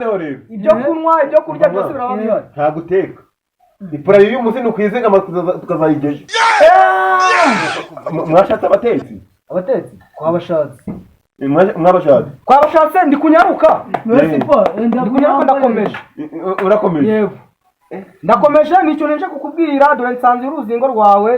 Rero Ibyo kunywa, ibyo kurya byose biraba bihari. Nta guteka. Ipura y'uyu munsi ni ukwizigama tukazayigeje. Mwashatse abatetsi? Abatetsi twabashatse. Mwabashatse? Twabashatse, ndi kunyaruka. Mbese pa. Ndi kunyaruka, ndakomeje. Urakomeje? Yego, ndakomeje. Nicyo nije kukubwira. Dore nsanze uruzingo rwawe.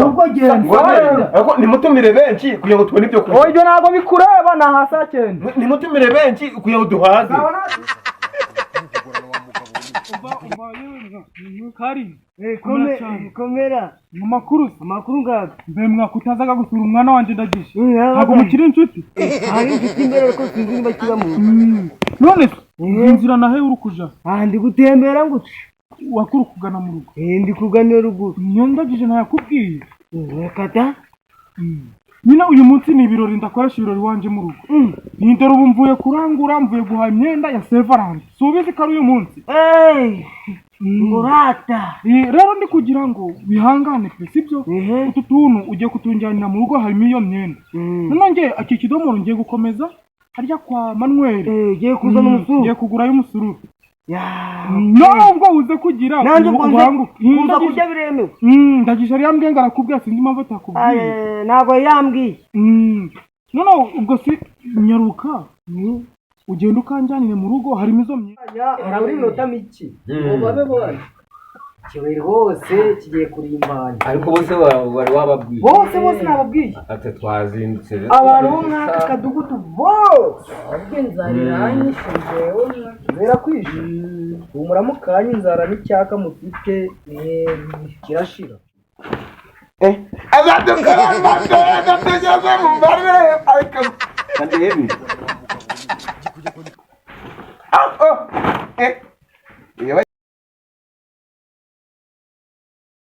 Ubwo genda. Ariko nimutumire benshi kugira ngo tubone ibyo kurya. Oya, ibyo ntabwo bikureba, ni aha saa 9. Nimutumire benshi kugira ngo duhaze. Kari. Komera. Mu makuru se? Amakuru ngaga. Mbe mwakutazaga gusura umwana wanjye ndagisha. Ntabwo Ntabwo mukiri inshuti? Hari inshuti imbere, ariko sinzi niba kiba mu None se inzira nahe uri kuja? Ah, ndi gutembera nguca. Wakuri kugana mu rugo? Eh, ndi kugana ruguru. Niyo ndagije ntayakubwiye. Reka da. Nyine uyu munsi ni ibirori, ndakoresha ibirori wanje mu rugo. Ni dore ubu mvuye kurangura, mvuye guhaha imyenda ya Sevarandi. Si ubizi ko ari uyu munsi? Eh, ngurata. Rero ndi kugira ngo wihangane pe, sibyo? Ehe. Utu tuntu ugiye kutunjyanira mu rugo, harimo iyo myenda. Noneho nge iki kidomoro ngiye gukomeza harya kwa Manuel. Eh, ugiye kuzana umusururu. Ngiye kugurayo umusururu. Ya. Nubwo uze kugira Nanjye ubwo nze ubanguke. kuza kurya biremewe. Ndagije ariya mbwe ngo arakubwira, sinzi impamvu atakubwiye. Eh, ntabwo yambwiye. Noneho ubwo si nyaruka ugenda ukanjyanire mu rugo, harimo izo myenda. Harabura iminota mike ngo babe bari kiwe rwose kigiye kurimbanya. Ariko bose wari wababwiye? Bose bose nababwiye. Ati twazindutse. Abantu bo mwaka kadugudu bose. Ahubwo inzara iranyishe njyewe. Zirakwishe, humura mukanya, inzara n'icyaka mufite kirashira. Azadukora amateka tugeze mu mbare ariko kandi. Ah, oh, eh.